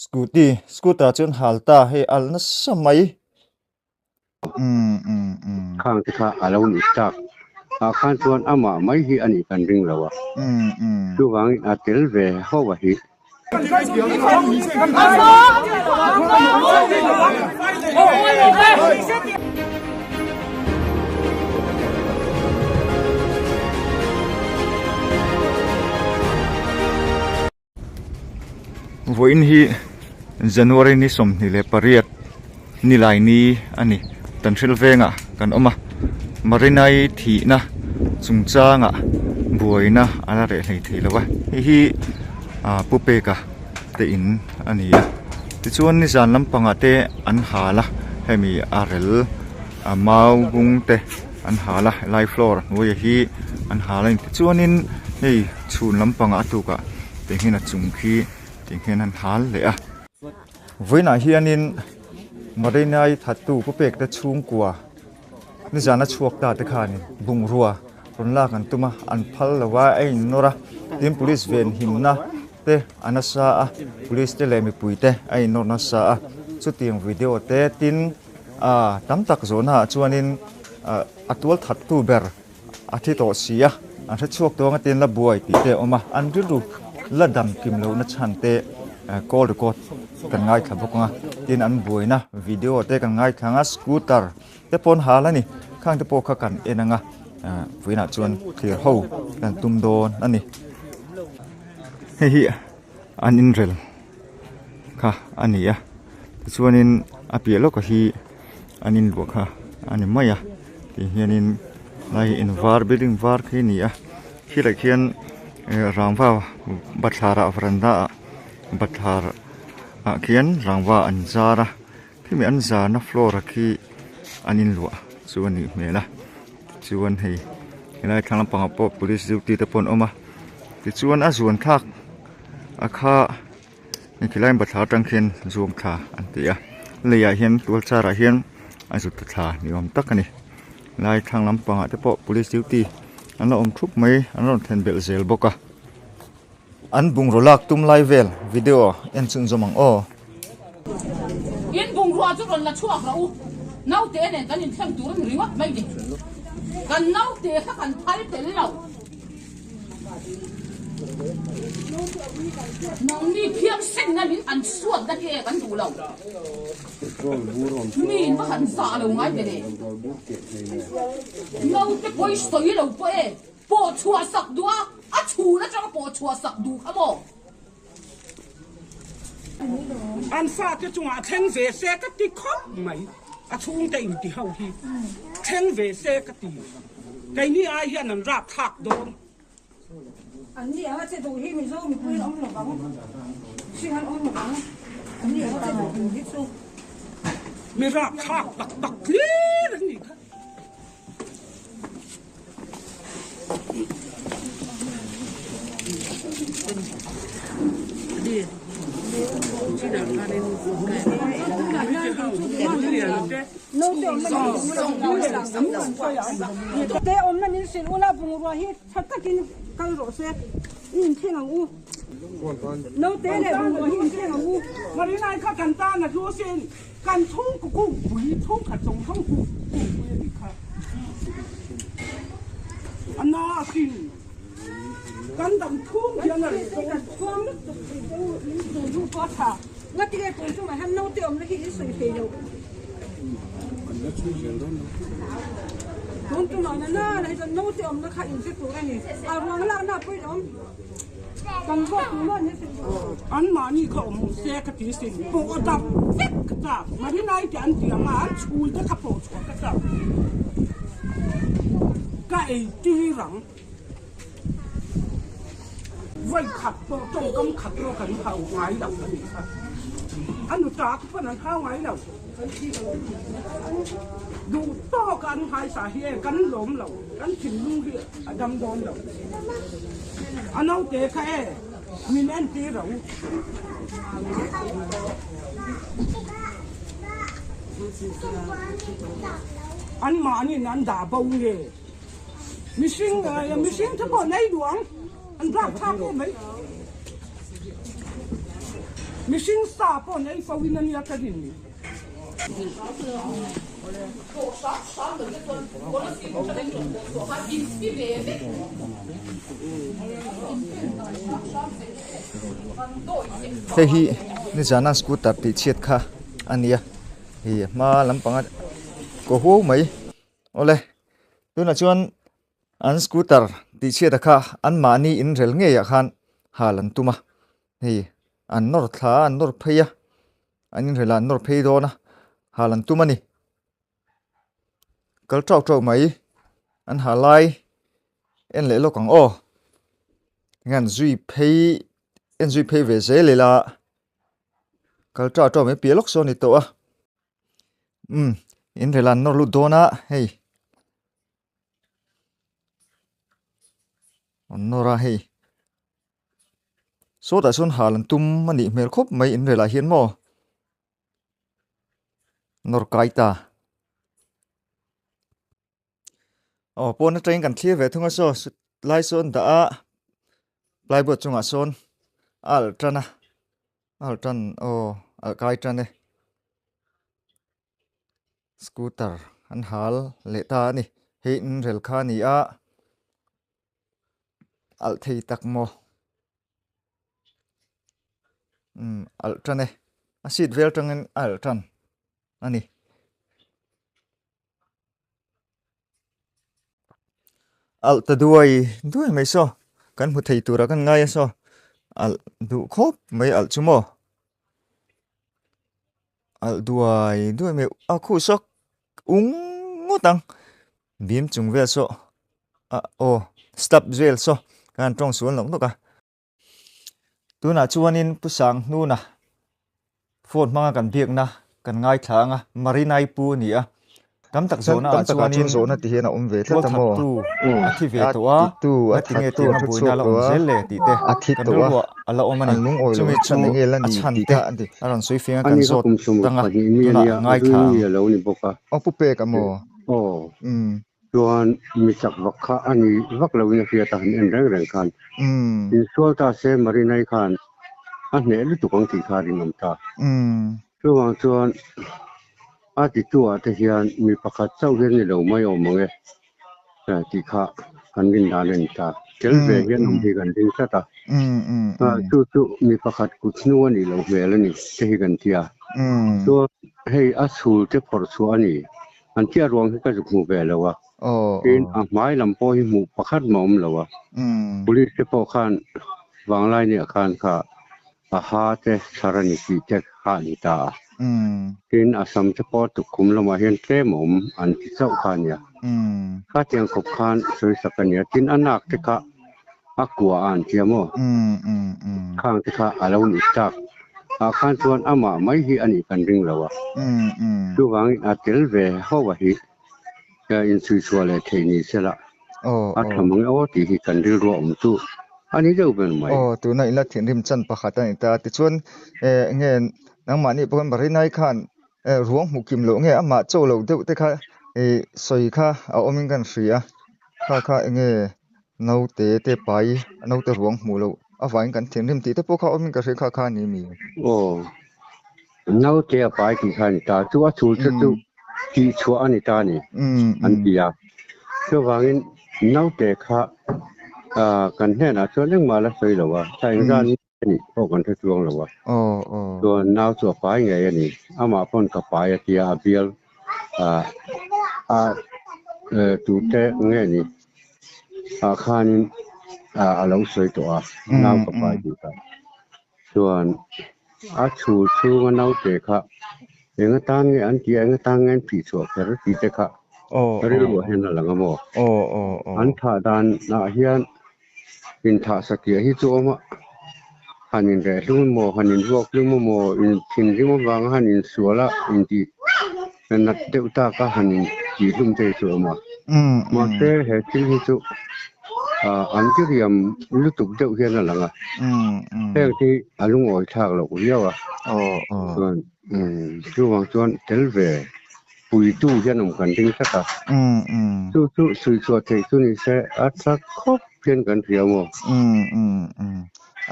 Scooty scooter chuan hal ta hei al nasa mai. Khang te kha a lo nih tak ah khan chuan amah mai hi a nih kan ring lo a, chuvangin a tel ve ho a hi. Vawiin hi January ni 28 nilai ni a ni Tanhril vengah kan awm a Marinai thihna chungchangah buaina a la reh hlei thei lo va hei hi ah Pu Peka te in a ni a tichuan nizan lampangah te an hal a hemi a rel a mau bung te an hal a helai floor hnuaiah hi an hal a ni tichuanin hei chhun lampangah a tukah tiang hian a chung khi tiang hian an hal leh a vawiinah hianin Marinai thattu pu pek te chhungkua nizan a chhuak ta te khanin bungrua rawn lak an tum a an phal lo a a innawr a tin police venhimna te a nasa a police te leh mipui te a innawr nasa a chutiang video te tin ah tam tak zawhna ah chuanin ah a tual that tu ber a thi tawh si a an hre chhuak tawng a tin la buai tih te a awm a an rilru la dam kim loh na chhan te call record kan ngaithla bawk ang a tin an buaina video te kan ngaithla ang a scooter te pawh an hal a ni khang te pawh kha kan en ang a ah vawiinah chuan thlir ho kan tum dawn a ni hei hi an inrel kha a ni a tichuanin a piah lawkah hi an inluah kha a ni mai a tih hianin lai hi in var building var khi a ni a khilai khian eh rangva bathlar ah varanda ah bathlar ah khian rangva an zar a khimi an zarna floor ah khi an inluah chu a nih hmel a tichuan hei helai thlang lampangah pawh police duty te pawh an awm a tichuan a zuan thlak a kha. Khilai bathlar atang khian zuam thla an ti a leiah hian tual char ah hian a zut ta thla ni awm tak a ni lai thlang lampangah te pawh police duty an la awm thup mai an rawn thlen belh zel bawk a an bungraw lak tum lai vel video en chhunzawm ang aw. In bungrua chu rawn la chhuak rawh u, naute nen kan inthleng tur a ni ringawt mai ni. Kan naute kha kan phal tel lo. Nangni phiangsenna min an suatna hi e kan duh lo. Mi in va han zah lo ngai ve le. Naute pawi sawi lo pawh e, pawh chhuah sak duh a, a chhun atanga pawh chhuah sak duh kha maw? An fate chungah thleng ve se ka ti khawp mai, a chhungte inti ho hi thleng ve se ka ti, keini ai hian an rapthlak dawn. An ni anga che duh hi Mizo mipui an awm lo vang, hring an awm lo vang, an ni anga che duh tur hi chu. Mi rapthlak tak tak hlir an nih kha. Te awmna min hrilh ula bungrua hi tha takin kal rawh se i inthleng ang u naute leh bungrua hi inthleng ang u. Marinai kha kan tan a hlu sin Kan chhungkaw kungpui, chhungkhat zawng zawng chu kungpui a nih kha. A na a hrin. Kan dam thung hian a reh dawn. Kan chhuang lutuk thei che u, in tun hnu pawh a tha. Ngati nge tun chungah hian naute awmna hi in sawi thei lo. Tun tumah na na na hi chuan naute awmna kha in hre tur a ni. A ruang lakna pawhin a awm. An mahni kha awm se ka ti sin pawh a dap vek ka chak Marinai te an ti ang a an chhul te kha pawh chhuah ka chak ka ei tir ang vawi khat pawh tawngkam khat pawh kan hau ngai lo a nih kha a nuta te pawn an hau ngai lo duh tawk a an nghaisa hi e kan lawm lo kan thinlung hi a dam dawn lo. A naute kha e. Min entir rawh u. Anmahniin an dah bo nge? Mihring mihring te pawh nei duh ang, an rapthlak em mai. Mihring sa pawh nei fo in a nia ka rin ni. Hei hi nizana scooter tih chhiat kha a nia hei hma lampanga kaw huau mai. Awle, tunah chuan an scooter tih chhiat a kha anmahni inrel ngeiah khan hal an tum a, hei an nawr thla a an nawr phei a, an inrel ah an nawr phei dawn a, hal an tum a ni. Kal tauh tauh mai an ha lai en leh lawk ang aw, tinge an zui phei en zui phei ve zel ila kal tauh tauh mai piah lawk sawn a ni tawh a. Umm in rel an nawr lut dawn a hei an nawr a hei sawtah sawn hal an tum a nih hmel khawp mai in relah hian maw nawr kai ta aw pawn atangin kan thlir ve thung a saw lai sawn dah a plyboard chungah sawn a alh tan a. Alh tan aw alh kai tan e scooter an hal leh ta a ni hei in rel kha a ni a alh thei tak maw umm alh tan e a seat vel atangin a alh tan a ni. Alh ta duai duai mai saw kan hmu thei tura kan ngai a saw alh duh khawp mai alh chu maw alh duai duai mai a khuh saw ung ngawt ang bim chung vel saw ah aw step vel saw khan tawng sual nawk nawk a. Tunah chuanin Pu Sanghnuna phone hmanga kan biakna kan ngaithla ang a, Marinai Pu a ni a. Tam tak zawhna ah chuanin tual thattu a thi ve tawh a, ngatinge tianga buaina a la awm zel le tih te kan rilruah a la awm a ni. Chumi chu a chhan te a rawn sawi fiang a kan zawt tang a, tunah ngaithla ang. Chuan mi chak vak kha a ni vak loin a hriat a, han en reng reng khan insual ta se Marinai khan a hneh lutuk ang tih kha a rinawm ta. Chuvang chuan a titu ah te hian mi pakhat chauh hian ni lo mai awm ang e tih kha kan rin dan a ni ta. Tel ve hian awm hi kan ring tlat a, chu chu mi pakhat kut hnu a nih loh hmel a ni te hi kan ti a. Chuan hei a chhul te phawrh chhuah a ni. An tia ruang hi ka zuk hmu ve lo a, tin a hmai lam pawh hi hmuh pakhat mah awm lo a, police te pawh khan vanglai nia khan kha a ha te chhar a ni tih te kha a ni ta a, tin a sam te pawh tukkhum lamah hian tlem a awm an ti chauh kha a nia, khatiang khawp khan sawi sak a nia, tin a nak te kha a kua a an tia maw, khang te kha a lo nih tak ah khan chuan amah mai hi a nih kan ring lo a, chuvangin a tel ve ho a hi inchhuichhuah leh theih ni se la a tha mang e aw tih hi kan rilru a awm chu a ni deuh ber mai. Aw tuna ila thinrim chan pakhat a ni ta, tichuan enge nangmahni pawh Marinai khan ruang hmuh kim loh nge amah chaw loh deuh te kha sawi kha a awmin kan hria kha kha enge Naute te pai naute ruang hmuh loh avangin kan thinrim tih te pawh kha awmin ka hria kha kha a ni mi. Aw, naute a pai tih kha a ni ta, chu a chhul te chu tih chhuah a ni ta a ni an ti a. Chuvangin naute kha kan hnenah chuan engmah la sawi lo a, thla engzat a nih pawh kan hre chuang lo a. Chuan nau chu a pai ngei a ni. Amah pawn ka pai a tia a bial a tute nge ni ah khanin a lo sawi tawh a nau ka pai tih kha. Chuan a chhul chhunga naute kha eng atan nge an tia eng atan nge an phih chhuah kher tih te kha rilruah hian a lang a maw. An thah dan ah hian Inthah satliah hi chu awm a, han inreh hlum emaw, han inruak hlum emaw, inthinrim avanga han insual a, intih nat deuh tak a han intih hlum te hi chu awm a. Mahse he thil hi chu An diriam lutuk deuh hian a lang a. Heng hi a lungawi thlak loh viau a. Chuan chuvang chuan tel ve puitu hian awm kan ding tlat a. Chu chu chhui chhuah theih chu ni se a tha khawp hian kan hria maw?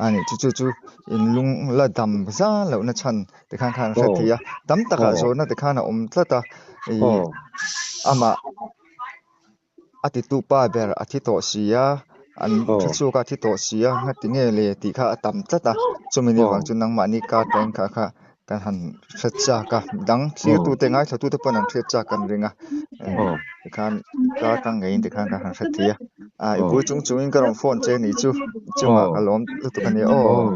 A nih chu chu chu in lung la dam zan lohna chhan tikhan khan a hre thei a. Tam takah zawhna tikhan a awm tlat a. Amah A titu pa ber a thi tawh si a, an tha chhuak a a thi tawh si a, ngati nge le tih kha a tam tlat a, chumi ni vang chu nangmahni kar teng kha kha kan han hre chak a, midang thirtute ngaithlatute pawn an hriat chak kan ring a, tikhan kar tang ngeiin tikhan kan han hre thei a, ah i bul chung chungin ka rawn phone che nih chu chungah ka lawm lutuk a nia aw.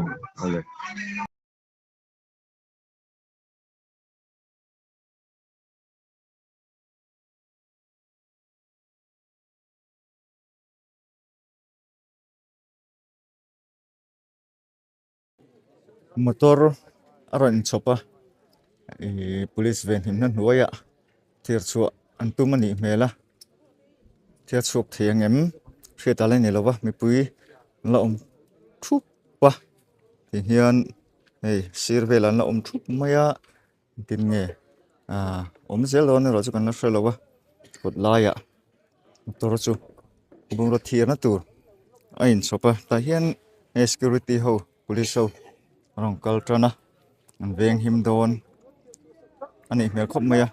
Motor a rawn inchhawp a ihh police venhimna hnuaiah thir chhuah an tum a nih hmel a thil a chhuak thei ang em hriat a la ni lo va mipui an la awm thup a ti hian hei sir velah an la awm thup mai a. Engtin nge ah awm zel dawn erawh chu kan la hre lo a kawt laiah motor chu bungraw thirna tur a inchhawp a tah hian he security ho police ho an rawn kal tan a an veng him dawn a nih hmel khawp mai a.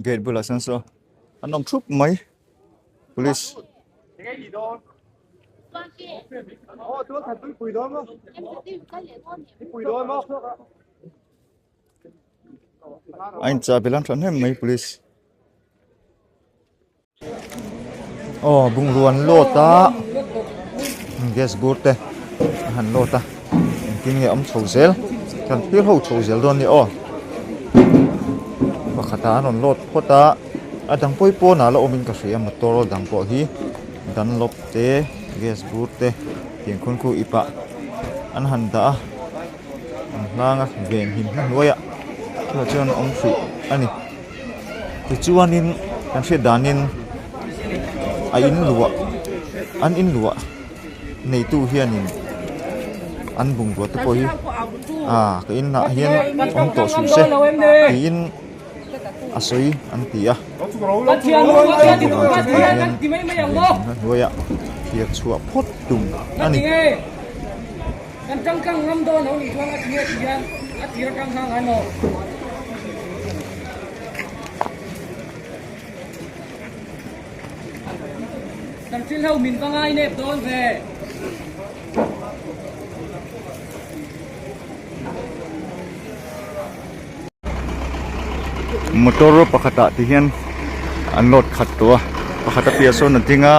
Gate bulah sawn saw an awm thup mai police. A inchah belh an thahnem mai police aw bungrua an load a gas bur te a han load a engtin nge a awm chho zel kan thlir ho chho zel dawn a ni aw pakhat ah an rawn load phawt a a dang pawh hi pawnah la awmin ka hria motor dang pawh hi. Dunlop te gas bur te tiang khawn khu ip ah an han dah a an hlang a ven him hna hnuaiah chutah chuan an awm hrih a ni tichuanin kan hriat danin a in luah an in luah neitu hianin an bungrua te pawh hi ah ka inah hian awm tawh suh se tiin. a sawi an ti a hnuaiah thir chhuah phawt tum a ni. Motor pakhatah ti hian an load khat tawh a pakhat a piah sawn a ding a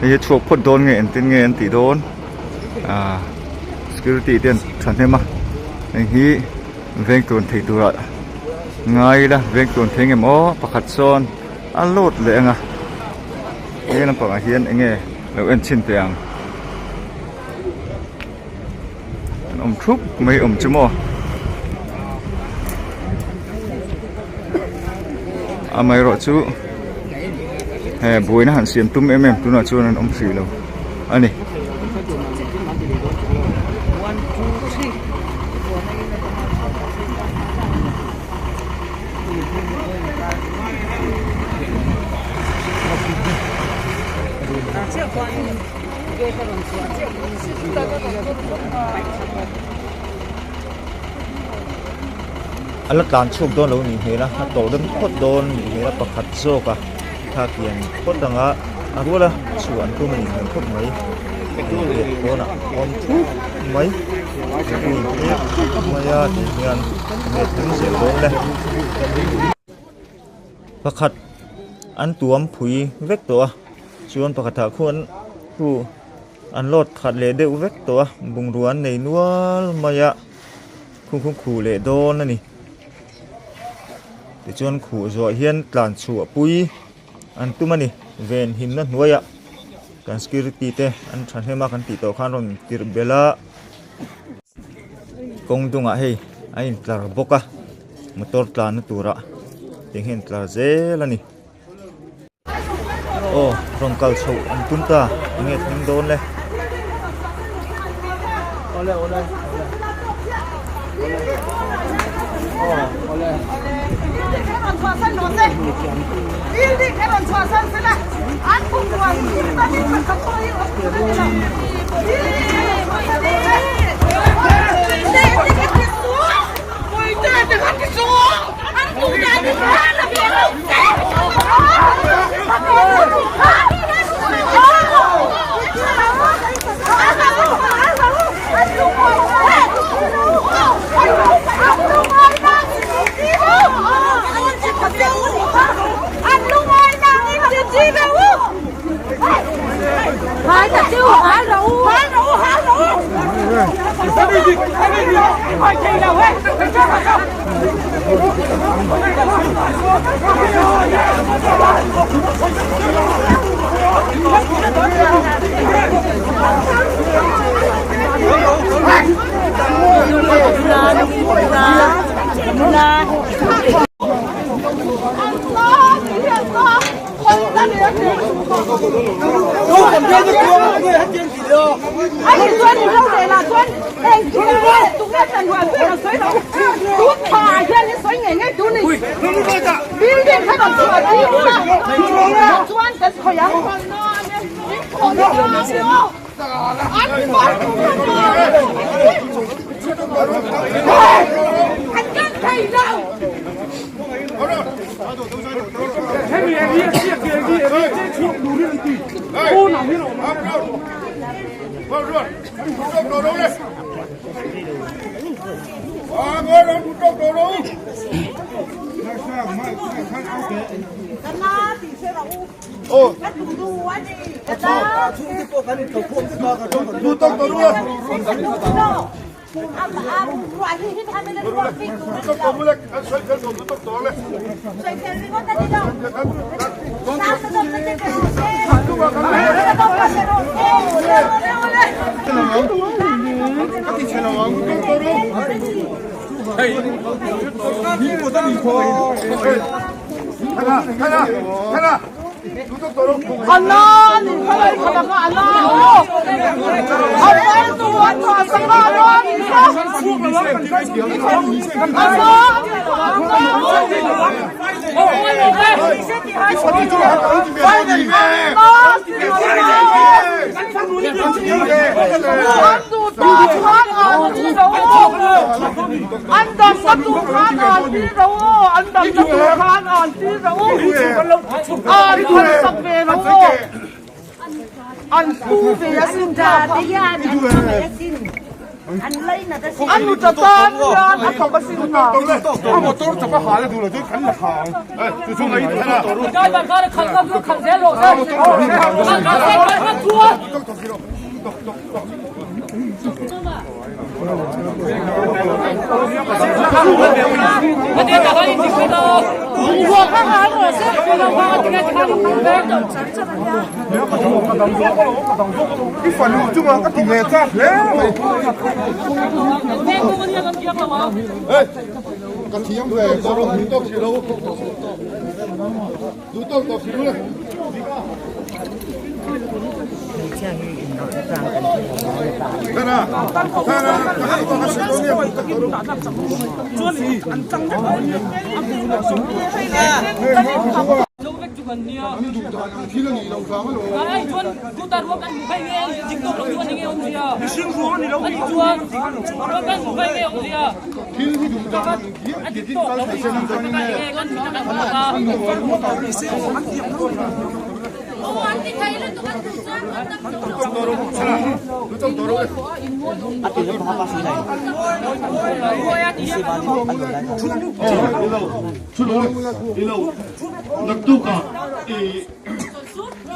hei hi chhuak phawt dawn nge engtin nge an tih dawn ah security te an thahnem a heng hi veng tun thei turah ngai ila veng tun thei ang em aw pakhat sawn a load leh ang a he lampangah hian eng nge lo en chhin teh ang. An awm thup mai awm chu maw amaherawh chu he buaina han siam tum em em tunah chuan an awm hrih lo a ni. A la tlan chhuak dawn lo nih hmel a a tawlh rem phawt dawn nih hmel a pakhat zawk a thla kian phawt ang a a rual a chhuah an tum a nih hmel khawp mai gate pawnah a awm thup mai mipui in thlir thup mai a tih hian enge thleng zel dawn le pakhat an tuam phui vek tawh a chuan pakhatah khuan chu an load khat leh deuh vek tawh a bungrua an nei nual mai a khung khung khuh leh dawn a ni tichuan khuh zawh hian tlan chhuah pui an tum a ni ven himna hnuaiah kan security te an thahnem a kan tih tawh khan rawn tirh belh a kawng dungah hei. a intlar bawk a motor tlanna turah tiang hian a intlar zel a ni. Aw rawn kal chhoh an tum ta enge thleng dawn le.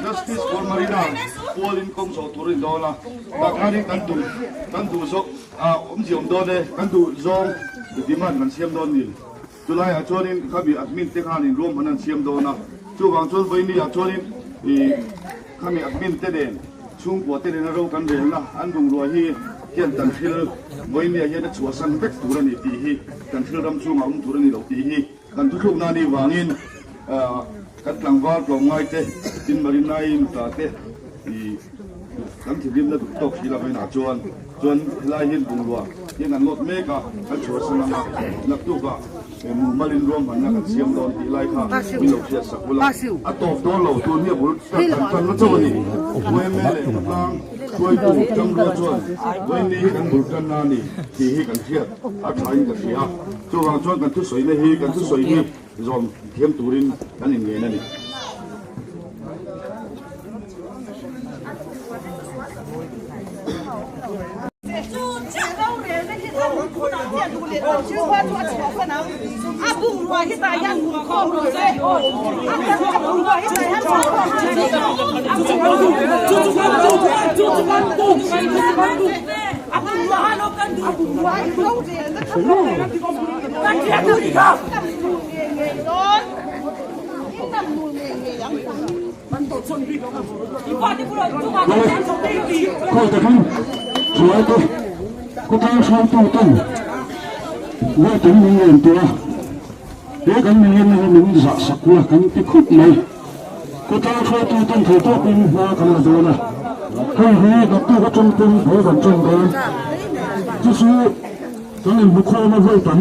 Justice for Marina pualin kawng zawh tur a ni dawn a, tah khanin kan duh kan duh zawk ah awmzia awm dawn e, kan duh zawng demand kan siam dawn ni. Chulaiah chuanin khami admin te khanin ruahman an siam dawn a, chuvang chuan vawiini ah chuanin ih khami admin te nen chhungkua te nena ro kan relna an bungrua hi. hian Tanhril Vawinia hian a chhuahsan vek tur a ni tih hi Tanhril ram chhungah awm tur a ni lo tih hi kan thuthlukna a nih vangin kan tlangval tlawmngai te tin Marinai nuta te ih kan thinrimna duh tawk si lo inah chuan chuan helai hian bungrua hian an lawt mek a kan chhuahsan anga naktukah Mumalin ruahmanna kan siam dawn tih lai kha min lo hriat sak ula, a tawp dawn lo tun hi a bul tak kan tan na chauh a ni. Uaime leh Khawtlang hruaitu Changrua chuan Uaimi hi kan bul tanna a ni tih hi kan hriat a thain ka hria. Chuvang chuan kan thusawina hi kan thusawi hi zawm thiam turin kan inngen a ni. Khawi takin hruaite khawtlang hruaituten Vawitam min ngen tawh a, he kan min ngenna hi min zah sak ula kan ti khawp mai. Khawtlang hruaituten thei tawkin hma kan la dawn a, hei hi naktuk atang pawn bul kan ṭan dawn. Chu chu kan inhmukhawm a vawitam.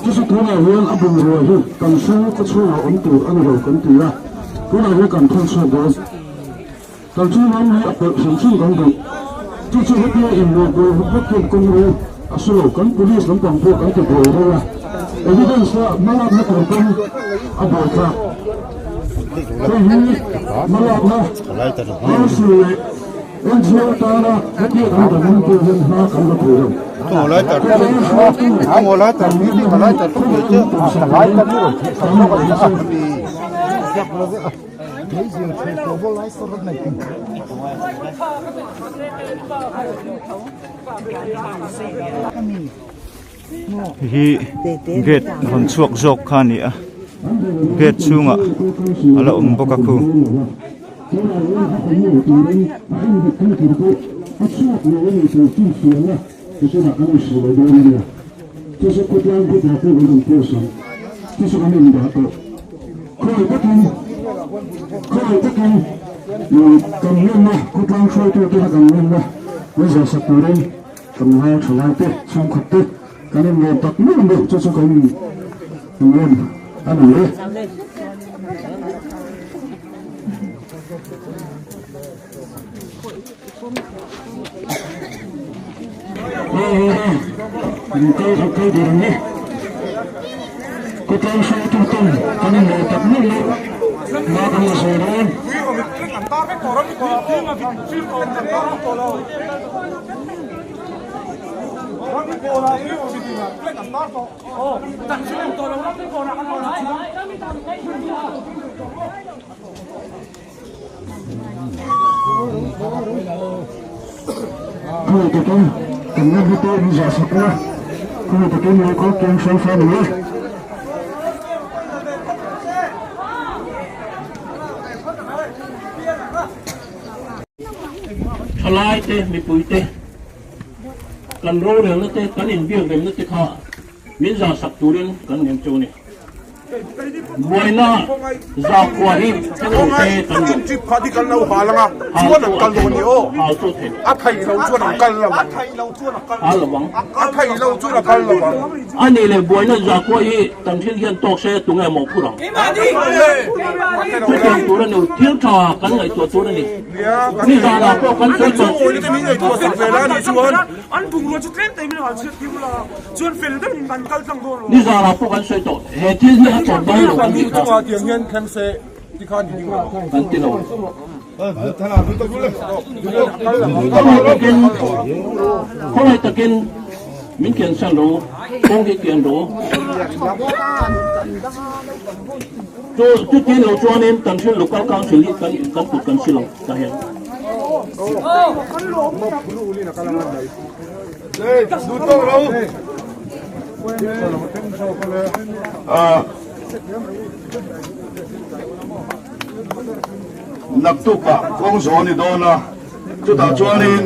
Chu chu tunah hian a bungrua hi kan hring khaw chhungah awm tur a ni lo kan ti a, tunah hian kan thawn chhuak dawn. Kan chung ram hi a pelh hrim hrim kan duh. Chu chu hetia inluah buai vak vak hian kawng ro a hre lo. Kan police lampang pawh kan ti buai reng a, evidence la hmalakna tur pawn a buai thlak. Hei hi hmalakna council leh NGO tana hetia kan danglam pawh hian hma kan la thei lo. Hi gate rawn chhuak zawk kha a ni a gate chhungah a la awm bawk a khu. Khawi takin khawi takin kan ngenna khawtlang hruaitute kha kan ngenna min zawhsak turin kan ngai thalai te chhungkhat te kan inrawn tak meuh meuh chu chu kan ngen a ni e. Khawtlang hruaitu ten kan inlawm tak meuh meuh hma kan la sawi dawn. Khawi takin kan la hmu tawh in zah sak ula, khawi takin lo kal kiang hram hram ang e. Thalai te, mipui te, kan rorelna te, kan inbiakremna te kha min zah sak turin kan ngen chu a ni. Buaina zakhua hi thalo te kan duh. Trip kha ti kan lo hal anga chuan an kal dawn ni aw. Hal chu thei. A thei lo chuan an kal lo ang. Hal lo ang. A thei lo chuan a kal lo ang. A nih leh buaina zakhua hi kan thil hian tawk se tunge mawh phur ang. Chutiang tur a ni, thil tha kan ngaihtuah tur a ni. Nizanah pawh kan sawi tawh. Nizanah pawh kan sawi tawh, he thil hi a tawp dawn lo kan tih kha. Kan ti lo. Khawngaih takin, khawngaih takin min kian san ro, kawng hi kian ro. Chu chutin lo chuanin kan thil local council hi kan kan kut kan si lo ta hian. Naktukah kawng zawh a ni dawn a. Chutah chuanin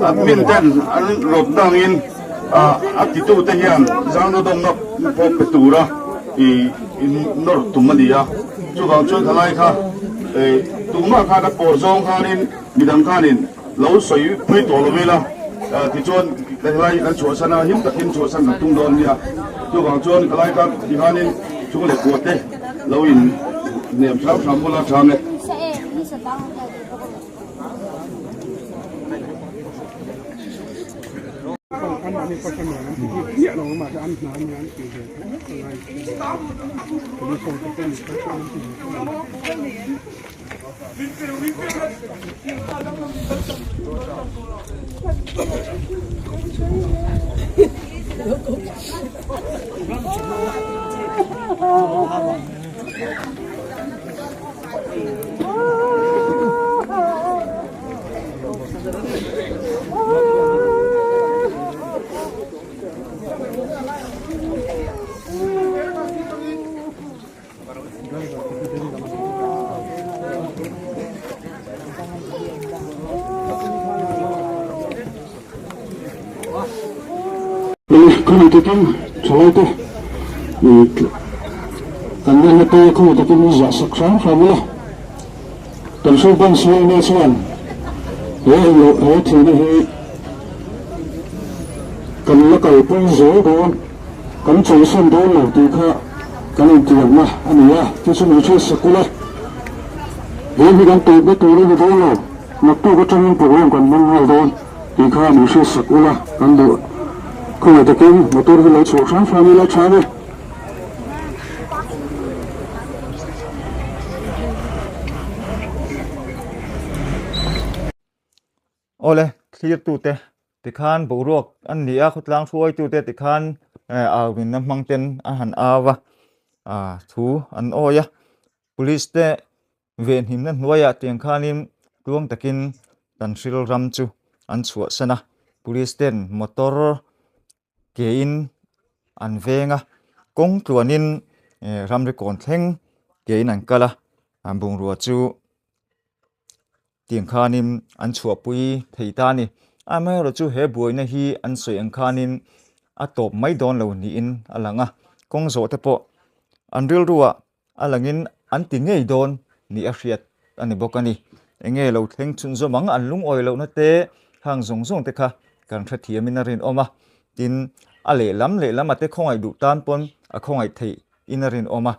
admin ten an rawt dangin a titute hian zangnawdawmna pawh pe tura nawr tum a ni a. Chuvang chuan thalai kha tumah khan a pawr zawng khanin midang khanin lo sawi pui tawh lo ila tichuan helai kan chhuahsan a, him takin chhuahsan kan tum dawn nia. Chuvang chuan helai kha tikhanin chung leh kua te lo in hnem hram hram bula tha nge. Khawngaih takin thalai te kan ngenna te khawngaih takin min ziah sak hram hram ila kan hriat ban CNA chuan he englo he thihna hi kan la kalpui zel dawn kan chawlhsan dawn lo tih kha kan intiamna a ni a chu chu min hriat sak ula he hi kan tawpna tur a ni dawn lo naktuk atangin program kan hmang nghal dawn tih kha min hriat sak ula kan duh khawngaih takin motor hi lo chhuah hram hram ila tha ve. Awle, thlirtute tikhan boruak an ni a, khawtlang hruaitute tikhan aurinna hmang ten a han au a, thu an awi a, police te venhimna hnuaiah tiang khanin tluang takin kan hril ram chu an chhuahsan a, police ten motor kein an veng a, kawng tluanin ramri kawn thleng kein an kal a, bungrua chu. Tiang khanin an chhuahpui thei ta a ni. Amaherawhchu he buaina hi an sawi ang khanin a tawp mai dawn lo niin a lang a, kawng zawh te pawh an rilruah a langin an ti ngei dawn nih a hriat a ni bawk a ni. Enge lo thleng chhunzawm ang an lungawi lohna te hang zawng zawng te kha kan hrethiamin a rinawm a, tin a lehlam lehlam a te khawngaih duh tan pawn a khawngaih theih in a rinawm a,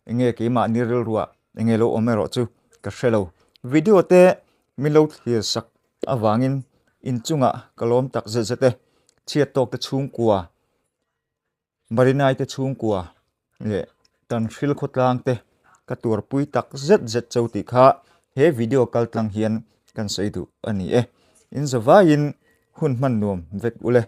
enge keimahni rilruah Enge lo awm erawh chu ka hre lo. Video te min lo thlir sak avangin inchungah ka lawm tak zet zet e. Chhiat tawk te chhungkua, Marinai te chhungkua leh Tanhril khawtlang te ka tuarpui tak zet zet cho tih kha he video kal tlang hian kan sawi duh a ni e. In zavaiin hun hman nuam vek ule.